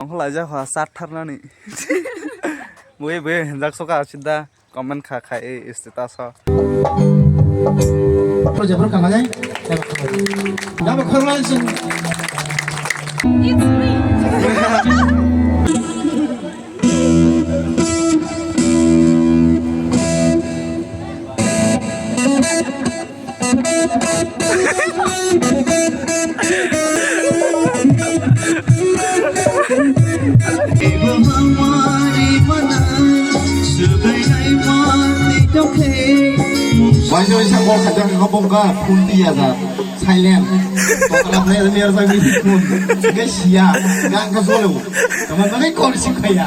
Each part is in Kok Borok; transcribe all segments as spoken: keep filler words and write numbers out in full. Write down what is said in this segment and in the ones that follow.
Nongkhor laijak ha chat tharnani. Bui bui hinjak soka sida comment kha khai status o. Waisa waisa kok kajak kok bongka phone tiya jat silent. Tokla play ni arsa ni phone. Ke siya, gang ka solo. Tama tama kol si kaya.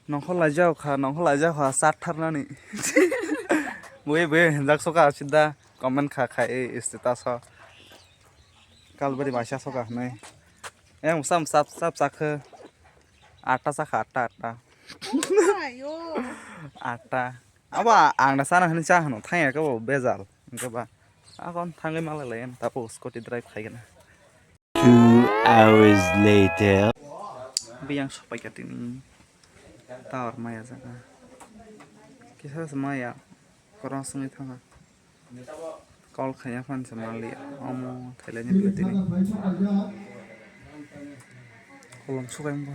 Nongkhor laijak kha, nongkhor laijak kha, chat tharnani. Bui bui hinjak soka sida comment kha khai status o. Kalbari maisa soka hwnwi. Yang sam sap sap sakhe. Atta sakha, atta, atta. Atta. Abo ang da sana hwnwi cha hwno, thangya khe bo bejal. Hwnkhe ba. Akon thangwi malai lai, tapo scooty drive khai gana. Two hours later. Biyang sopai ka tini. Tower maya jaga. Kisa se maya. Korang songwi thangkha. Call khaiya phan se mali. Omo thailai ni tini. Kolom sukai mo.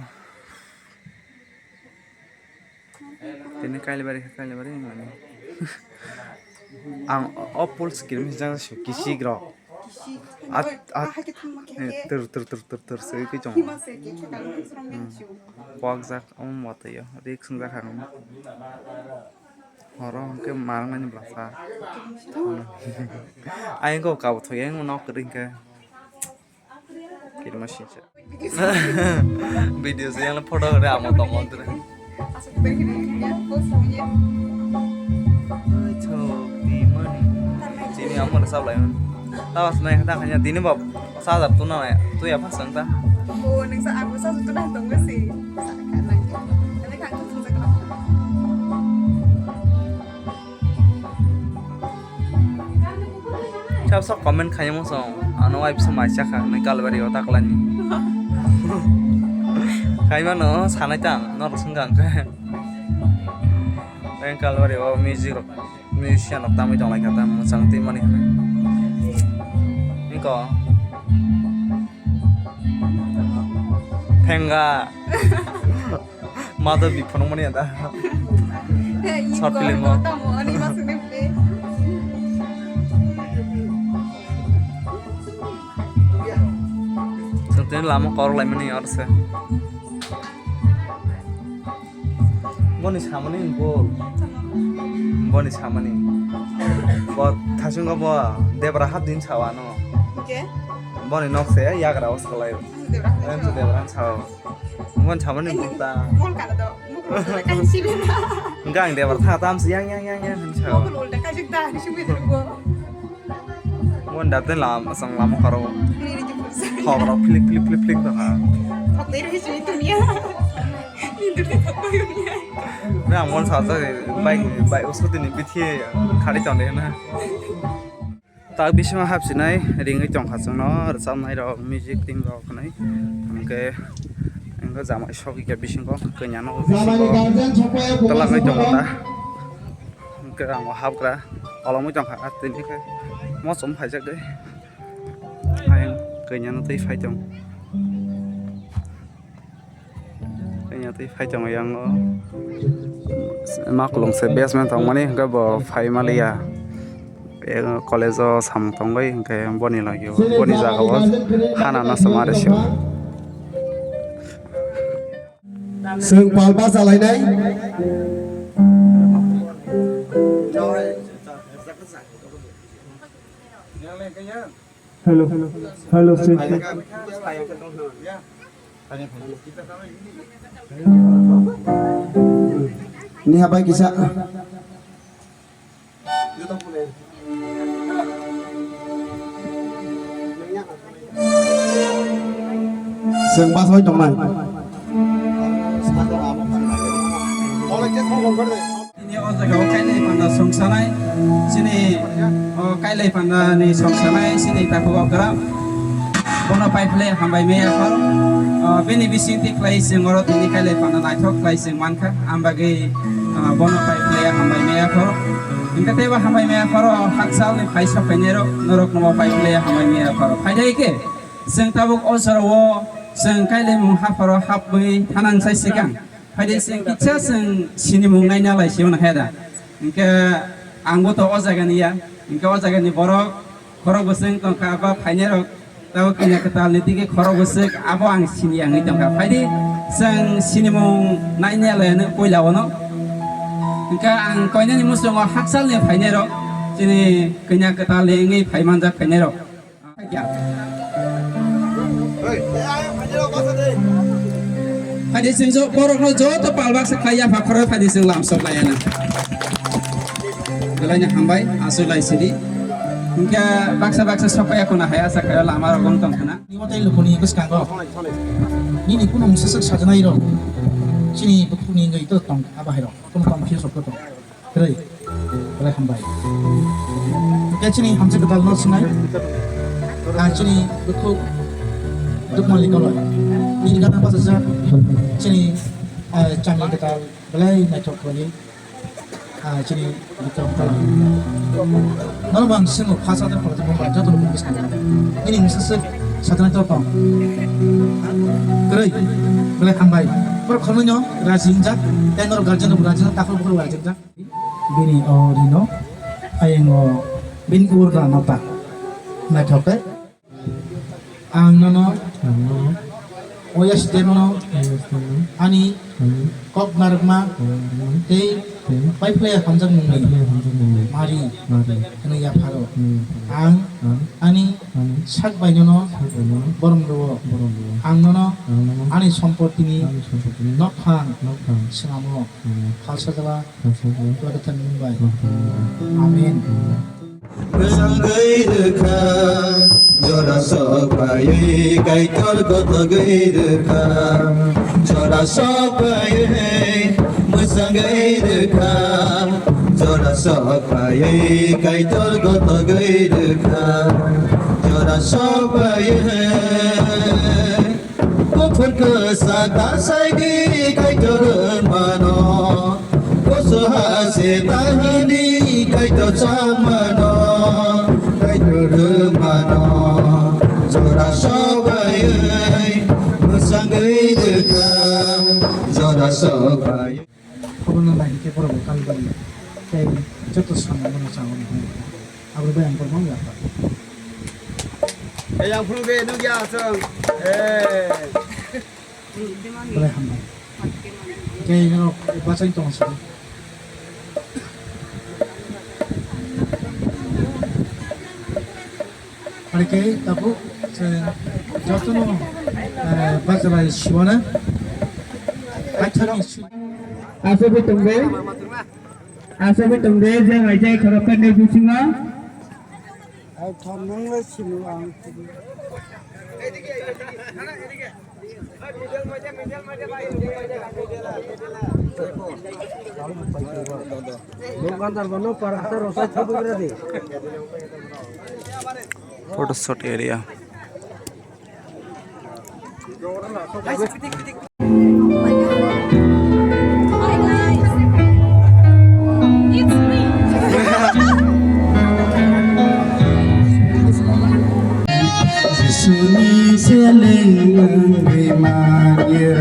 Tini Kailabari, Kailabari mani. Ang o pul screen jang su kisik rok. At, at. Tur, tur, tur, tur, tur, sui kui chong. Kwak jak, omo moto yo. Rik sung jak ang. Horo hwnkhe marang nani blasa. Ayang ko kabo thoyang nok ring khe. Kirma sisa. Video se yang photo re amo tong on tere. Chini amo na sablai. Tawas nai hata kanya dini bab. Sajar tu na ya. Tu ya pas santa. Oh, neng sa aku sa tu na tong si. Sa ka nang. Ani kang tu sa ka. Sab sok comment khaiyamo song, ano wife se mai chakha, nai Kalbari o taklani. Khaimano sanai tang, norok songkha hwnkhe. Tei Kalbari o music rok, musician rok tamwi tonglaikha ta, mwchang twi mani hwnwi. Niko. Thenga. Madhabi phunukmani ada. Short film o. Chwng tini lama korok laimani oro se. Boni samani bol. Boni samani. Bo thasungo bo debra hap din sawa no. Boni nok se yagra o salai. Debra hap din sawa. Mon samani bol ta. Bol kala do. Mukul ulta kaisa sibina. Enggak, dia bertha tam sih yang yang yang yang. Mukul ulta kaisa da ni sibin rugo. Mon date lam asang lama karo. Thok rok flik flik flik flik to ha. Thok dei roi sui dunia. Hindu ni thok dei dunia. Na mon sa sa bai bai usko tini bithi khari chonde na. Tak bisingo hapsinai ringwi tongkha chwngno rwchapnai rok music team rok hwnwi. Hwnkhe hwnkhe jamai sogwi khe bisingo kanya no bisingo twlangwi tongo ta. Hwnkhe ang o hapgra kolomwi tongkha ah tini khe mosom phaijak de. Ayang kanya no twi phai tong. Kanya twi phai tongo yang o. Makulung se basement tongmani hwnkhe bo phai maliya. College o samung tongwi hwnkhe boni lagio boni jaga o hana no se ma rw sio. Chwng pal bachalainai. Hello, hello, hello, check, check. Ni habai kisa. Chwng bus bai tongnai. Tini o jaga o kailai panda songsanai, chini o kailai panda ni songsanai, chini takhuk okra. Bono pai phle hambai maya pharo. O, bini bisingtwi khlai chwng oro tini kailai panda naithok khlai chwng mankha. Am bagwi, o, bono pai phle hambai maya pharo. Hingkhe teibo hambai maya pharo hakchal ni phai sok phainai rok, norok no pai phle hambai maya pharo. Phaidai khe chwng tabuk o jora o chwng kailai mung hapharo hapwi thanang sai sikang. Phaidi chwng kisa chwng sinimung naina lai sio na heda. Hingke ang bo to o jaga ni ya. Hingke o jaga ni borok khorok bwswk tongkha ba phainai rok tabo kanya kwtal ni dige khorok bwswk abo ang sini ya wngwi tongkha. Phaidi chwng sinimung naina lai no puila ono. Hingke ang koinani muchungo hakchal ni phainai rok chini kanya kwtal ni wngwi phai manjak phainai rok. Phaidi chwng jo-, borokno joto pal baksa khlai yapha khoroi phaidi chwng lam sok lai ya na. Belai no hambai, aswk lai sidi. Hingke baksa baksa sok ya khuna haya sa khayo lama rok wng tong khna. Ni motai lukuni bwskango. Nini kunu mungsa swk sajnai rok. Chini bukhukni wngwi to tong abo hai rok. Kunu confuse rok to tong. Kwrwi. Belai hambai. Hingke chini hamjak kwtal no sinai. Ah, chini bukhuk Dukmali Koloi. Nini gana bachajak. Chini, ah, changli kwtal belai naithok khlai. Ah, chini Bikram Koloi. Norok bang singo phasa de phalajak bumba joto rok bwskango. Nini mungsa swk sajnai to tong. Kwrwi. Belai hambai. Borok khoroknwi no raji wngjak. Tei norok guardian rok raji wngjak. Takhuk bukhuk raji wngjak. Bini o rino ayang o bini ur rano ta naithok khe ang nono Ang nono o yas deno o yas deno ani ani kok narwkma kok narwkma tei tei paiphlai hamjak mungni paiphlai hamjak mungni mari mari hwnwi yapharo. Hwnwi yapharo. Ang ang ani ani sak bai nono sak bai nono borom rwo. Borom rwo. Ang nono ang nono ani sompotini ani sompotini nokphang nokphang swnamo. Swnamo. Khalsa jala Khalsa jala Tulakwthangni mung bai. Tulakwthangni mung bai. Amen. Amen. Mwsangwi rwkha, jora sok paiwi Kaitor gotogwi rwkha. Jora sok paiwi, mwsangwi rwkha, jora sok paiwi Kaitor gotogwi rwkha. Jora sok paiwi, kuphur kwsa ta saidi Kaitor mano. Kusu ha se tahini Kaitor chamano, Kaitor mano. Jora sobai, musangwi dekha, jora sobai. Kono na hike poro bokal bali, tei joto samung mano samung. Abo bai ang kormo ya pa. Yang phung be nugya asung. Eh. Belai hambai. Khe norok bachai tong sini. Hari khe tabuk se jotono, eh, bachai suana. Paithakni su- Aswk tongde, aswk tongde, je bai jai khoroknwi bisingo. Ai thom nang le sini ang. Dukandar bono para hata rosai thabu beradi. Photo shot area. Jisuni seleng wngwi manya.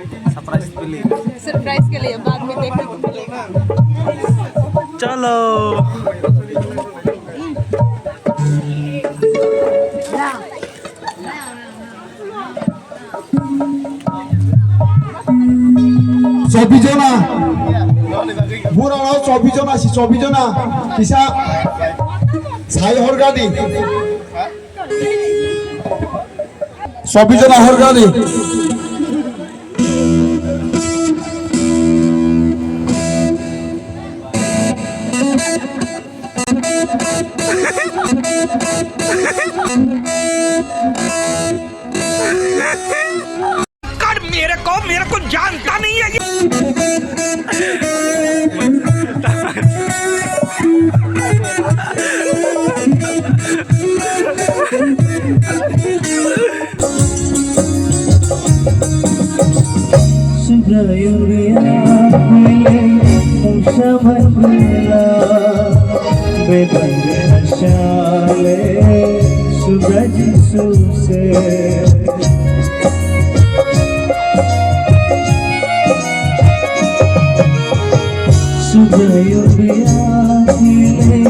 Surprise के लिए। सरप्राइज के लिए, बाद में देखेंगे। चलो। Chobbish jona. Bura rok chobbish jona si chobbish jona. Kisa sai horgani. Chobbish jona horgani. कर मेरे को, मेरे को जानता नहीं है ये। Subraiyung ria hwile mungsa manwila, bebak rina sale Subrai Jisu se. Subraiyung ria hwile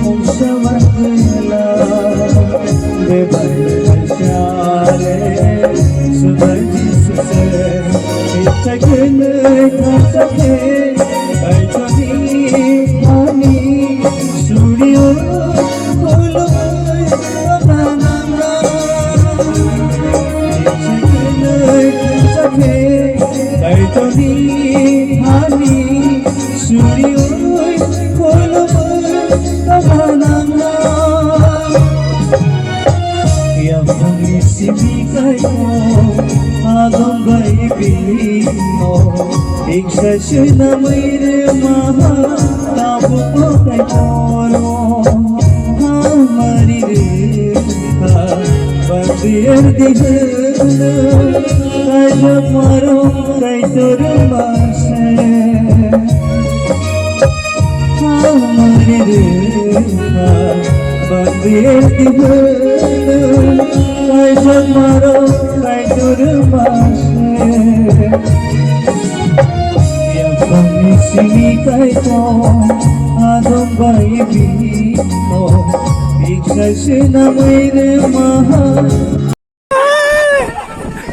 mungsa manwila, bebak rina sale Subrai Jisu se. Ichakene kasake, kaitoni ani, surio koloi manana. Ichakene kasake, kaitoni ani, surio koloi manana. Yaphangni simi kaino adong bai bino, iksa sina maire maha tabu kotai koro. Hamari re ha bandier dihana, kaisa maro kaitor mase.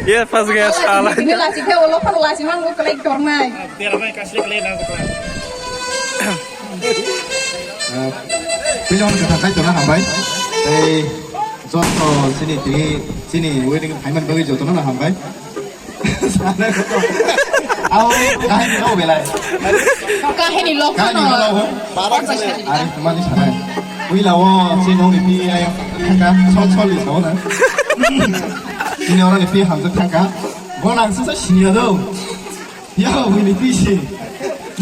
Ye, pas gaya sala. Ini lasi khe ulo phano lasi mangbo kwlai tornai. Tera bai kasle kwlai na kwlai. Pilon kata kai tona hambai. Ei, joto sini tini, sini wedding haiman bagi joto na hambai. Au, kahini lo belai. Kahini lo. Kahini lo. Ari, mani sana. Ui lawo, si nong ni pi ayang thangka, sol sol ni sao na. Sini orang ni pi hamjak thangka. Bo nang sasa sini ado. Ya, ui ni pi si.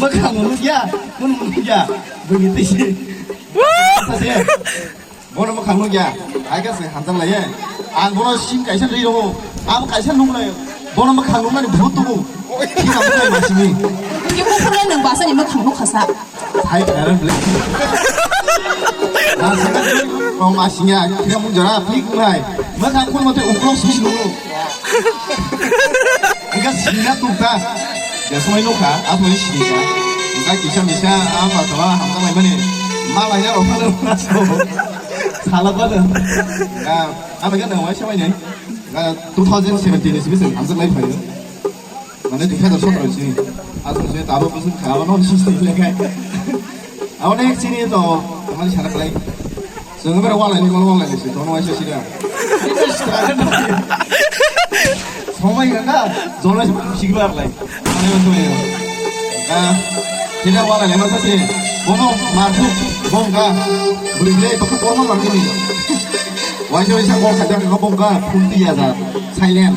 Makhang nung ya, mun nung ya, ui ni pi si. Sasa. Bono makhang nung ya, ai ka se hamjak lai ye. Ang bono sim kaisa ri ro. Ang kaisa nung lai. Bono makhang nung mani bhut tu. Ki ka nung lai masini. Ki ko pura nang basa ni makhang nung khasa. Hai, Aaron Black. Nah, sekarang mau masihnya, kita mau jalan, klik mulai. Maka aku mau teh ukro sus dulu. Enggak, sini tuh, Kak. Ya, semua ini, Kak. Aku ini sini, Kak. Enggak, bisa, bisa, apa, coba, hamka lagi nih. Malah ya, orang lu masuk. Salah banget. Nah, apa kan, namanya siapa ini? Nah, two thousand seventeen ini sih, bisa, hamka lagi, Pak. Mane dui hazar sotro si. Aswk se tabo kusuk kha, abo non system le khai. Abo ne sini to, tamani sana kalai. Sengber wala ni, wala ni si, tono aisa sida. Somai kaka, jono si siglar lai. Mane somai. Ah, tidak wala ni masa si. Bono martu, bongka. Beri le, baka bono martu ni. Waisa waisa kok kajak kok bongka phun tiya ja silent.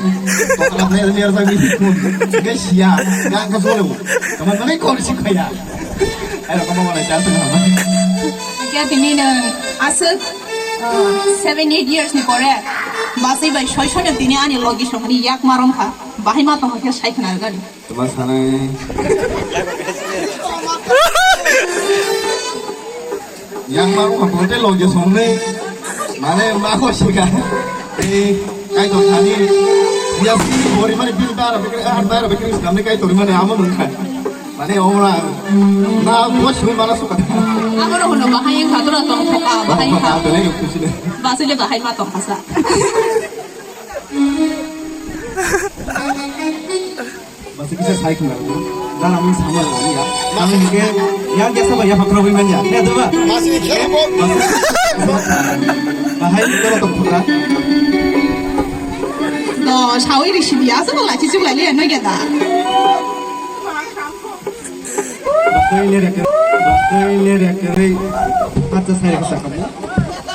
Kok kap ne mer ja ni phun. Ge sia, yang ka solo. Tama tama kok si khaya. Ai kok mo lai ta tama. Kya tini na asuk, uh, seven eight years ni pore. Basi bai soi soi tini ani logi songni yak marom kha. Bahai ma tong kya sai khna gani. Tama sanai. Yang ma wngkha tongte loge songnwi. Mane ma ko sika. Ei, kaitor thani. Ya si bori mani bil bara bikri, ah, bara bikri, namni kai tori mani amo nungkha. Mane ora na bos mana suka. Abo ro hono bahai kha, tora tong thoka, bahai kha. Bahai kha, bahai kha. Basile bahai ma tong khasa. Masa kisa sai khna. Dan ang sama ya. Ang ke yang biasa ba ya hakra wi manya. Ya, coba. Masih kira, Bok. Bahai tora tong thoka. Do, sawi risi dia, asa bala chichu lali ano gada. Basai le rek, basai le rek, rei, hacha sai rek sakam.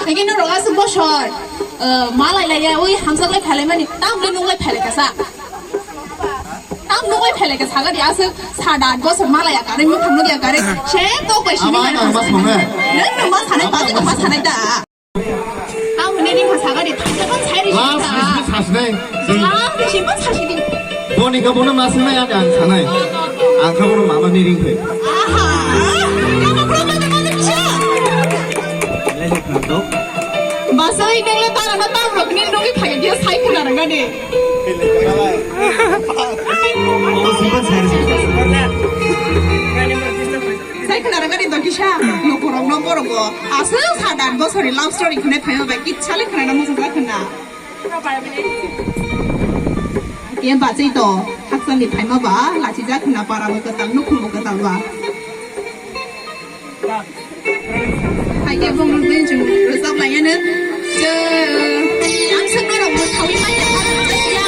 Lagi no roga se bosor, eh, malai lai ya, ui hamsak lai phalai mani, tam le nung lai phalai kasa. Tam nung lai phalai kasa gadi asa sada bosor malai ya kare, mukhang no dia kare, se to pai sini. Ama kare. Ang mas mane. Nang nang mas sanai, pati nang mas sanai da. Ang hwnwi ring kha sagari, thaisa khe sai ri sini ta. Last sasnai. Last sini sasidi. Boni kha bono masnai ang, ang sanai. Ang kha bono mama ni ring phai. Aha. Kama problem na mata kisa. Basai nang le tara na tam rok ni nungi phai dia sai khna rang gani. Oh, simple sai ri sini. Sai khna rwgani dor kisa, nokorok no borok bo aswk sadan bosori love story khwnai phaima bai kitsali khwnana muchung jak khwna. Khe bachai to, hakchal ni phaima ba, lachi jak khwna para bo kwtal, nukhung bo kwtal ba. Hai khe bong rwgwi chwng rwchap lai ano. Chwng, ang swk norok bo thawi mai ya,